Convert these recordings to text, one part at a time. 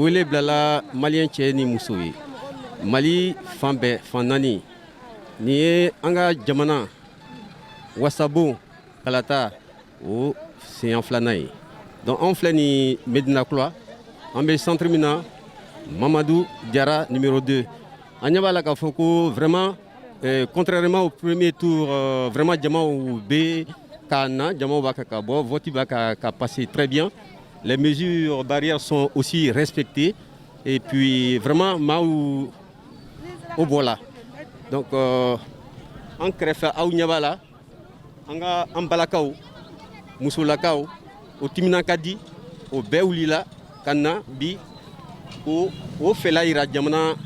Wele bilala Malien cɛ ni muso ye, Mali fan bɛɛ, fan naani. Nin ye an ka jamana wasabon kalata o siɲɛ filanan ye. Donc anw filɛ nin Medina Kura, an bɛ centre min na, Mamadu Jara numéro 2. An ɲɛ b'a la k'a fɔ ko vraiment, contrairement au premier tour, vraiment jamaw bɛ ka na, jamaw b'a ka bɔ, vote b'a ka passer très bien. Les mesures barrières sont aussi respectées et puis vraiment maaw o bɔla. Donc an kɛrɛfɛ, aw ɲɛ b'a la, an ka an balakaw, musolakaw, o timinan ka di, o bɛɛ wulila ka na bi ko o fɛla yira jamana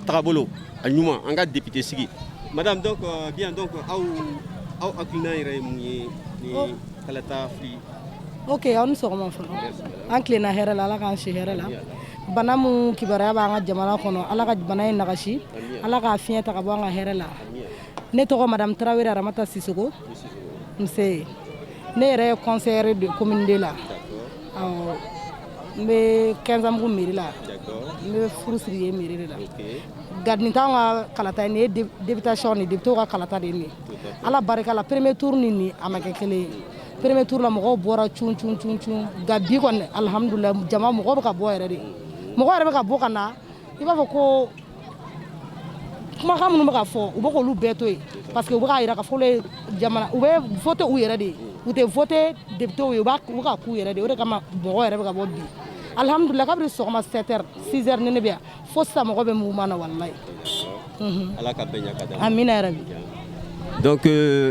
tagabolo a ɲuman, an ka député sigi. Madame, donc bien, donc aw hakilina yɛrɛ ye mun ye ni kalata fili? Ok, aw ni sɔgɔma fɔlɔ. An tilenna hɛrɛ la, Ala k'an si hɛrɛ la. Bana mun kibaruya b'an ka jamana kɔnɔ, Ala ka bana in nagasi, Ala k'a fiɲɛ ta ka bɔ an ka hɛrɛ la. Ne tɔgɔ Madame Tarawele Aramata Sisoko. Nse, ne yɛrɛ ye conseillère de commune de la. Awɔ, n bɛ Kɛnzanbugu mairie la, n bɛ furu siri yen mairie de la. Nka nin t'anw ka kalata ye, nin ye députation de, député ka kalata de ye nin ye. Ala barika la, premier tour ni nin a ma kɛ kelen ye. Premier tour la, mɔgɔw bɔra cun cun cun cun, nka bi kɔni, alihamudulila, jama mɔgɔw bɛ ka bɔ yɛrɛ de, mɔgɔ yɛrɛ bɛ ka bɔ ka na. I b'a fɔ ko kumakan minnu bɛ ka fɔ, u bɛ k'olu bɛɛ to yen, parce que u bɛ k'a jira k'a fɔ olu ye jamana, u bɛ voter u yɛrɛ de ye, u tɛ voter député ye, u b'a u bɛ ka k'u yɛrɛ de ye. O de kama mɔgɔ yɛrɛ bɛ ka bɔ bi. Alihamudulila, kabini sɔgɔma 7 heures, 6 heures ni ne bɛ yan, fo sisan mɔgɔ bɛ mouvement na, walayi. Ala ka bɛn ɲa ka d'a ma. Amina yarabi. Donc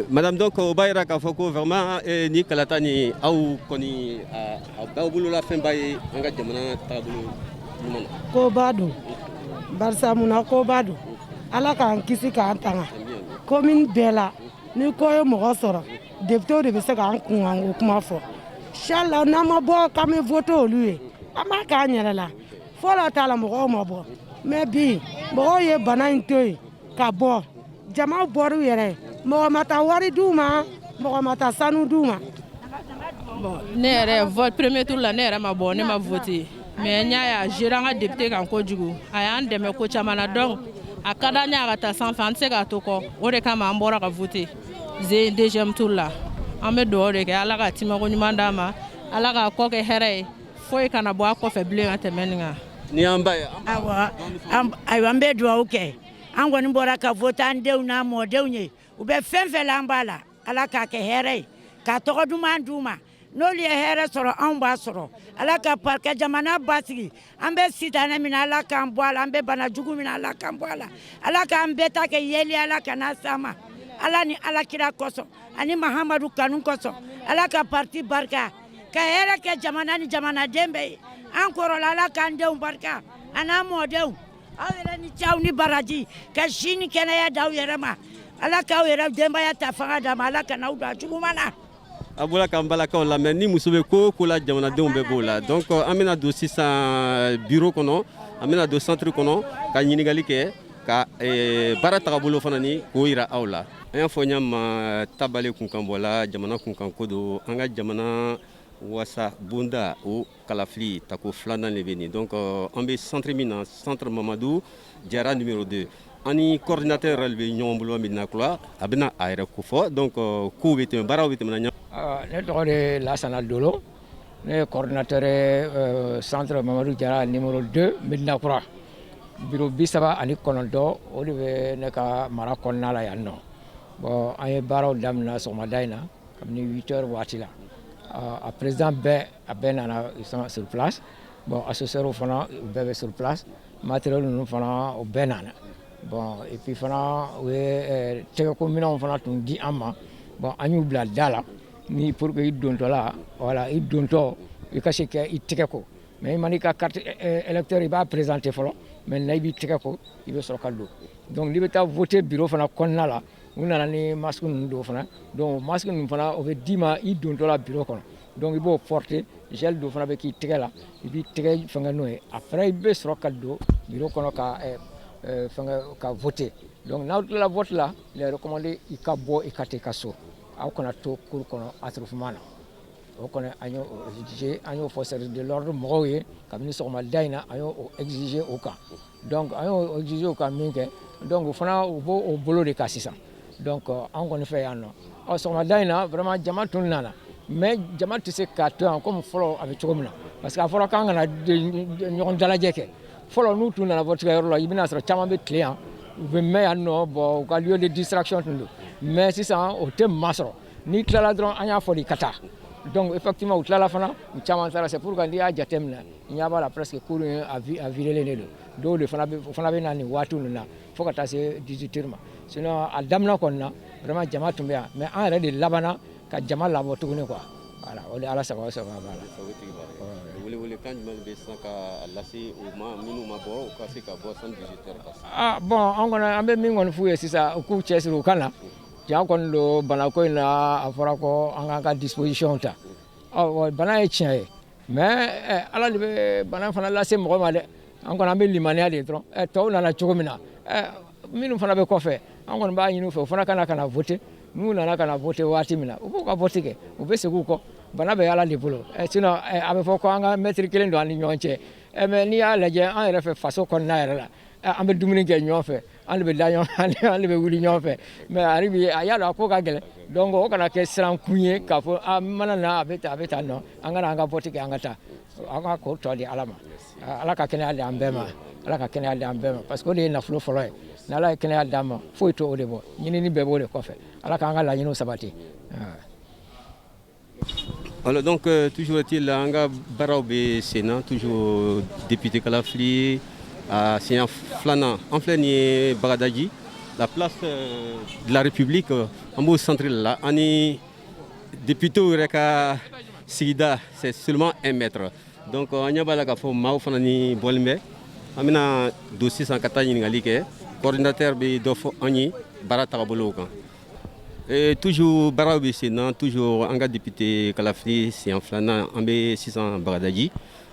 madame, donc o b'a yira k'a fɔ ko vraiment ni kalata ni aw kɔni a b'aw bolola fɛnba ye an ka jamana taabolo ɲuman na. Koba don, barisa munna koba don? Ala k'an kisi k'an tanga. Commune bɛɛ la, ni ko ye mɔgɔ sɔrɔ, député de bɛ se k'an kun o kuma fɔ. Inshallah, n'an ma bɔ k'an bɛ voter olu ye, an b'a k'an yɛrɛ la. Fɔlɔ ta la, mɔgɔw ma bɔ, mais bi mɔgɔw ye bana in to yen ka bɔ. Jama bɔr'u yɛrɛ, mɔgɔ ma taa wari d'u ma, mɔgɔ ma taa sanu d'u ma. Bon, ne yɛrɛ, vote premier tour la, ne yɛrɛ ma bɔ, ne ma voté, mais n y'a ye a géré an ka député kan kojugu, a y'an dɛmɛ ko caman na. Donc a ka d'an ye a ka taa sanfɛ, an tɛ se k'a to kɔ. O de kama an bɔra ka voté ze deuxième tour la. An bɛ dugawu de kɛ, Ala ka timako ɲuman d'a ma, Ala k'a kɔ kɛ hɛrɛ ye, foyi kana bɔ a kɔfɛ bilen ka tɛmɛ nin kan. Ni y'an ba ye. Awɔ, ayiwa, an bɛ dugawu kɛ. An kɔni bɔra ka vote an denw n'an mɔdenw ye. U bɛ fɛn fɛn la, an b'a la. Ala k'a kɛ hɛrɛ ye, k'a tɔgɔ duman d'u ma. N'olu ye hɛrɛ sɔrɔ, anw b'a sɔrɔ. Ala ka jamana basigi. An bɛ sitanɛ min na, Ala k'an bɔ a la. An bɛ bana jugu min na, Ala k'an bɔ a la. Ala k'an bɛɛ ta kɛ yeli, Ala kana s'an ma. Ala ni Ala kira kosɔn ani Mahamadu kanu kosɔn, Ala ka parti barika ka hɛrɛ kɛ jamana ni jamanaden bɛɛ ye. An kɔrɔla, Ala k'an denw barika a n'an mɔdenw. Aw yɛrɛ ni caw ni baraji, ka si ni kɛnɛya d'aw yɛrɛ ma. Ala k'aw yɛrɛ denbaya ta fanga d'a ma. Ala kana aw don a juguman na. A bɔra k'an balakaw lamɛn. Ni muso bɛ ko o ko la, jamanadenw bɛɛ b'o la. Donc an bɛna don sisan bureau kɔnɔ, an bɛna don centre kɔnɔ ka ɲininkali kɛ, ka baara tagabolo fana ni k'o yira aw la. An y'a fɔ ɲa ma, tabale kunkan bɔla jamana kunkan ko don. An ka jamana wasa bonda o kalafili tako filanan de bɛ nin. Donc an bɛ centre min na, centre Mamadu Jara numéro 2, an ni coordinateur yɛrɛ de bɛ ɲɔgɔn bolo Medina Kura. A bɛna a yɛrɛ kofɔ. Donc kow bɛ tɛmɛ, baaraw bɛ tɛmɛ ɲɔgɔn. Ne tɔgɔ de ye Lasana Dolo, ne ye coordinateur ye centre Mamadu Jara numéro 2 Medina Kura, bureau 39, o de bɛ ne ka mara kɔnɔna la yan nɔ. Bon, an ye baaraw daminɛ sɔgɔmada in na kabini 8 heures waati la. A président bɛɛ, a bɛɛ nana, ils sont sur place. Bon, assesseurs fana, u bɛɛ bɛ sur place. Matériel ninnu fana, o bɛɛ nana. Bon, et puis fana, u ye tɛgɛko minɛnw fana tun di an ma. Bon, an y'u bila da la ni pour que i dontɔ la, voilà, i dontɔ i ka se kɛ i tɛgɛ ko. Mais i man'i ka carte électeur, i b'a présenter fɔlɔ. Maintenant i b'i tɛgɛ ko, i bɛ sɔrɔ ka don. Donc n'i bɛ taa voter bureau fana kɔnɔna la, u nana ni masque ninnu dɔw fana. Donc masque ninnu fana, o bɛ d'i ma i dontɔ la bureau kɔnɔ. Donc i b'o porter, gel dɔ fana bɛ k'i tɛgɛ la, i b'i tɛgɛ fɛngɛ n'o ye. Après i bɛ sɔrɔ ka don bureau kɔnɔ ka fɛngɛ ka voter. Donc n'aw tilala vote la, il est recommandé i ka bɔ, i ka taa i ka so. Aw kana to cour kɔnɔ attroupement na. O kɔni, an y'o exiger, an y'o fɔ service de l'ordre mɔgɔw ye kabini sɔgɔmada in na. An y'o exiger o kan. Donc an y'o exiger o kan min kɛ, donc o fana, u b'o o bolo de kan sisan. Donc an kɔni fɛ yan nɔ, ɔ, sɔgɔmada in na, vraiment, jama tun nana, mais jama tɛ se k'a to yan komi fɔlɔ a bɛ cogo min na, parce que a fɔra k'an kana ɲɔgɔn dalajɛ kɛ. Fɔlɔ, n'u tun nana vote kɛyɔrɔ la, i bɛna sɔrɔ caman bɛ tile yan, u bɛ mɛn yan nɔ. Bon, u ka lieu de distraction tun don, mais sisan o tɛ maa sɔrɔ. N'i tilala dɔrɔn, an y'a fɔ de i ka taa. Donc effectivement, u tilala fana, u caman taara. C'est pourquoi n'i y'a jateminɛ, i ɲɛ b'a la, presque cour in a videlen de don. Dɔw de fana bɛ, o fana bɛ na nin waati ninnu na fo ka taa se 18 heures ma. Sinon a daminɛ kɔni na, vraiment, jama tun bɛ yan, mais an yɛrɛ de labanna ka jama labɔ tuguni quoi. Voilà, o de, Ala sago sago b'a la. Welewelekan jumɛn bɛ sisan ka lase u ma, minnu ma bɔ, u ka se ka bɔ sani 18 heures ka se? Ah bon, an kɔni, an bɛ min kɔni f'u ye sisan, u k'u cɛsiri, u ka na. Tiɲɛ kɔni don, banako in na, a fɔra ko an k'an ka disposition ta. Ɔ, bana ye tiɲɛ ye, mais Ala de bɛ bana fana lase mɔgɔ ma dɛ. An kɔni, an bɛ limaniya de dɔrɔn. Tɔw nana cogo min na, minnu fana bɛ kɔfɛ, an kɔni b'a ɲini u fɛ, u fana ka na ka na voter. N'u nana ka na voter waati min na, u b'u ka vote kɛ, u bɛ segin u kɔ. Bana bɛ Ala de bolo. Sinon a bɛ fɔ ko an ka mètre kelen don an ni ɲɔgɔn cɛ. Mais n'i y'a lajɛ, an yɛrɛ fɛ faso kɔnɔna yɛrɛ la, an bɛ dumuni kɛ ɲɔgɔn fɛ, an de bɛ da ɲɔgɔn, an de bɛ wuli ɲɔgɔn fɛ. Mais hali bi, a y'a dɔn a ko ka gɛlɛn. Donc o kana kɛ siran kun ye k'a fɔ a mana na, a bɛ tan, a bɛ tan nɔ. An ka na, an ka vote kɛ, an ka taa, an ka ko tɔ di Ala ma. Ala ka kɛnɛya di an bɛɛ ma, Ala ka kɛnɛya di an bɛɛ ma, parce que o de ye nafolo fɔlɔ ye. Ni Ala ye kɛnɛya d'an ma, foyi t'o de bɔ, ɲinini bɛɛ b'o de kɔfɛ. Ala k'an ka laɲiniw sabati. Alors donc, toujours est-il, an ka baaraw bɛ sen na toujours. Député kalafili a siɲɛ filanan, an filɛ nin ye Bagadaji, la place de la République, an b'o centre la. An ni député yɛrɛ ka sigida, c'est seulement 1 mètre. Donc an ɲɛ b'a la k'a fɔ maaw fana ni bɔlen bɛ. An bɛna don sisan ka taa ɲininkali kɛ, coordinateur bɛ dɔ fɔ an ye baara tagabolow kan. Et toujours, baaraw bɛ sen na toujours. An ka député kalafili siɲɛ filanan, an bɛ sisan Bagadaji,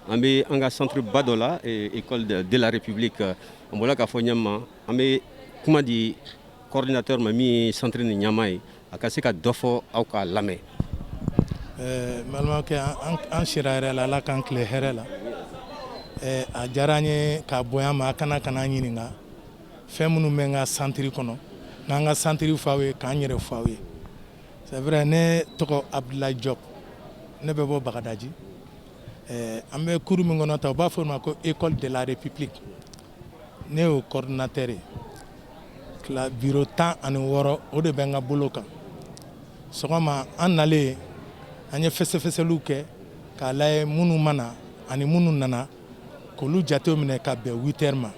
an bɛ an ka centre ba dɔ la, école de la République. An bɔra k'a fɔ ɲɛma, an bɛ kuma di coordinateur ma, min ye centre ni ɲɛmaa ye, a ka se ka dɔ fɔ aw k'a lamɛn. N balimakɛ, an sira hɛrɛ la, Ala k'an tile hɛrɛ la. A diyara an ye k'a bonya ma, a kana ka n'an ɲininka fɛn minnu bɛ n ka centre kɔnɔ, n'an ka centre fɔ aw ye, k'an yɛrɛ fɔ aw ye. C'est vrai, ne tɔgɔ Abdoulaye Diop, ne bɛ bɔ Bagadaji. An bɛ cour min kɔnɔ ta, u b'a fɔ o ma ko école de la République, ne y'o coordinateur ye. Bureau 16, o de bɛ n ka bolo kan. Sɔgɔma, an nalen, an ye fɛsɛfɛsɛliw kɛ k'a lajɛ minnu ma na ani minnu nana, k'olu jatew minɛ ka bɛn 8 heures ma.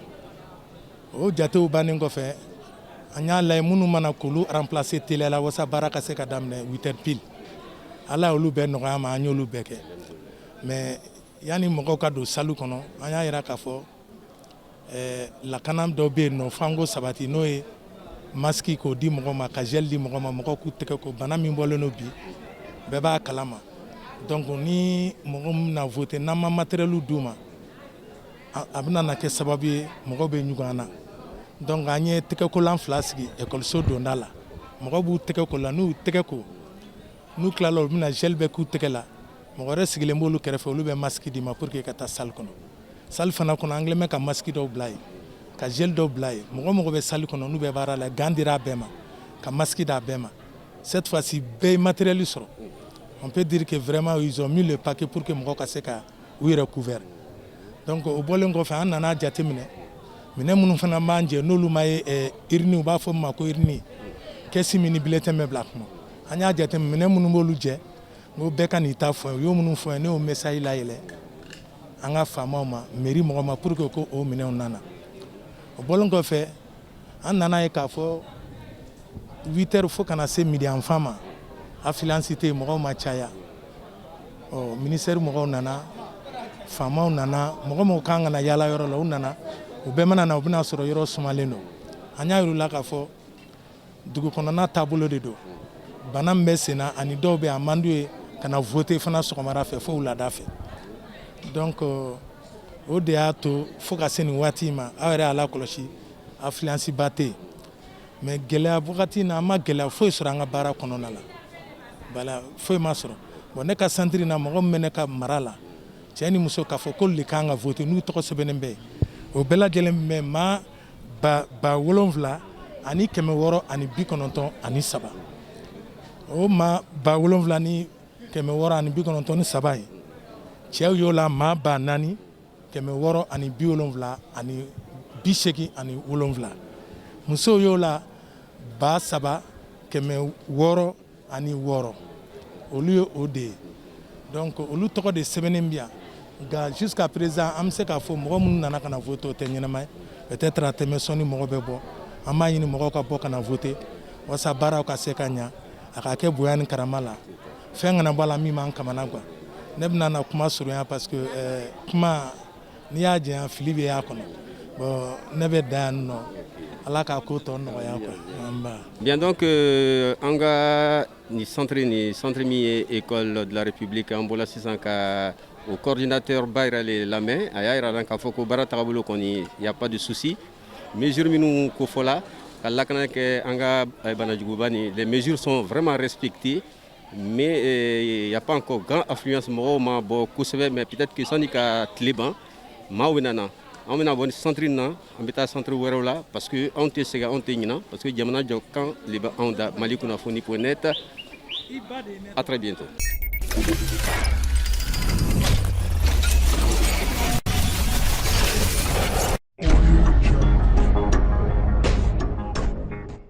O jatew bannen kɔfɛ, an y'a lajɛ minnu mana, k'olu remplacer teliya la, walasa baara ka se ka daminɛ 8 heures pile. Ala y'olu bɛɛ nɔgɔya ma, an y'olu bɛɛ kɛ. Mais yanni mɔgɔw ka don salle kɔnɔ, an y'a yira k'a fɔ lakana dɔ bɛ yen nɔ f'an ko sabati, n'o ye masque k'o di mɔgɔ ma, ka gel di mɔgɔ ma, mɔgɔw k'u tɛgɛ ko. Bana min bɔlen don bi, bɛɛ b'a kalama. Donc ni mɔgɔ min na voter, n'an ma matériel d'u ma, a bɛna na kɛ sababu ye mɔgɔw bɛ ɲugun an na. Donc an ye tɛgɛkolan fila sigi ekɔliso donda la, mɔgɔw b'u tɛgɛ ko la. N'u y'u tɛgɛ ko, n'u tilala, u bɛna gel bɛ k'u tɛgɛ la. Mɔgɔ wɛrɛ sigilen b'olu kɛrɛfɛ, olu bɛ masque d'i ma pour que ka taa salle kɔnɔ. Salle fana kɔnɔ, an kɛlen bɛ ka masque dɔw bila yen, ka gel dɔw bila yen. Mɔgɔ mɔgɔ bɛ salle kɔnɔ, n'u bɛ baara la, gant dira a bɛɛ ma, ka masque d'a bɛɛ ma. Cette fois-ci, bɛɛ ye matériel sɔrɔ. On peut dire que vraiment, ils ont mis le paquet pour que mɔgɔw ka se ka u yɛrɛ couvert. Donc o bɔlen kɔfɛ, an nana jateminɛ minɛn minnu fana b'an jɛ, n'olu ma ye urne, u b'a fɔ min ma ko urne, caisse min ni bulletin bɛ bila a kɔnɔ. An y'a jateminɛ minɛn minnu b'olu jɛ, n ko bɛɛ ka n'i ta fɔ n ye. U y'o minnu fɔ n ye, ne y'o message layɛlɛ an ka faamaw ma, mairie mɔgɔw ma, pour que ko o minɛnw nana. O bɔlen kɔfɛ, an nana ye k'a fɔ 8 heures fo ka na se midi yanfan ma, affluence tɛ yen, mɔgɔw ma caya. Ɔ, ministère mɔgɔw nana, faamaw nana, mɔgɔ mɔgɔ kan ka na yaala yɔrɔ la, u nana. U bɛɛ mana na, u bɛna sɔrɔ yɔrɔ sumalen don. An y'a yir'u la k'a fɔ dugu kɔnɔna taabolo de don, bana min bɛ sen na, ani dɔw bɛ yen, a man d'u ye ka na voter fana sɔgɔmada fɛ fo wulada fɛ. Donc o de y'a to fo ka se nin waati in ma, aw yɛrɛ y'a lakɔlɔsi, affluence ba tɛ yen. Mais gɛlɛya wagati in na, an ma gɛlɛya foyi sɔrɔ an ka baara kɔnɔna la, bala foyi ma sɔrɔ. Bon, ne ka centre na, mɔgɔ min bɛ ne ka mara la, cɛ ni muso, k'a fɔ k'olu de kan ka voter, n'u tɔgɔ sɛbɛnnen bɛ, o bɛɛ lajɛlen bɛ maa 7693. O maa 7693 ye, cɛw y'o la maa 4687, musow y'o la 3606. Olu ye o de ye. Donc olu tɔgɔ de sɛbɛnnen bi yan. Nka jusqu'à présent, an bɛ se k'a fɔ mɔgɔ minnu nana ka na voter, o tɛ ɲɛnama ye. Peut-être a tɛmɛ sɔnni mɔgɔ bɛ bɔ. An b'a ɲini mɔgɔw ka bɔ ka na voter walasa baaraw ka se ka ɲa, a ka kɛ bonya ni karama la, fɛn kana bɔ a la min b'an kamana gan. Ne bɛna na kuma surunya parce que kuma, n'i y'a janya, fili bɛ y'a kɔnɔ. Bon, ne bɛ dan yan nɔ. Ala k'a ko tɔ nɔgɔya quoi. An ba. Bien, donc an ka nin centre, nin centre min ye École de la République, an bɔra sisan ka o coordinateur ba yɛrɛ le lamɛn. A y'a yira k'a fɔ ko baara tagabolo kɔni, y a pas de souci. Mesure minnu kofɔla ka lakana kɛ an ka banajuguba ni, les mesures sont vraiment respectées, mais il y a pas encore grand affluence. Mɔgɔw ma bɔ kosɛbɛ, mais peut-être que sani ka tile ban, maaw bɛ na. An bɛna bɔ ni centre in na, an bɛ taa centre wɛrɛw la, parce que anw tɛ sɛgɛn, anw tɛ ɲina, parce que jamana jɔ kan de bɛ anw da. Mali kunnafoni.net, à très bientôt.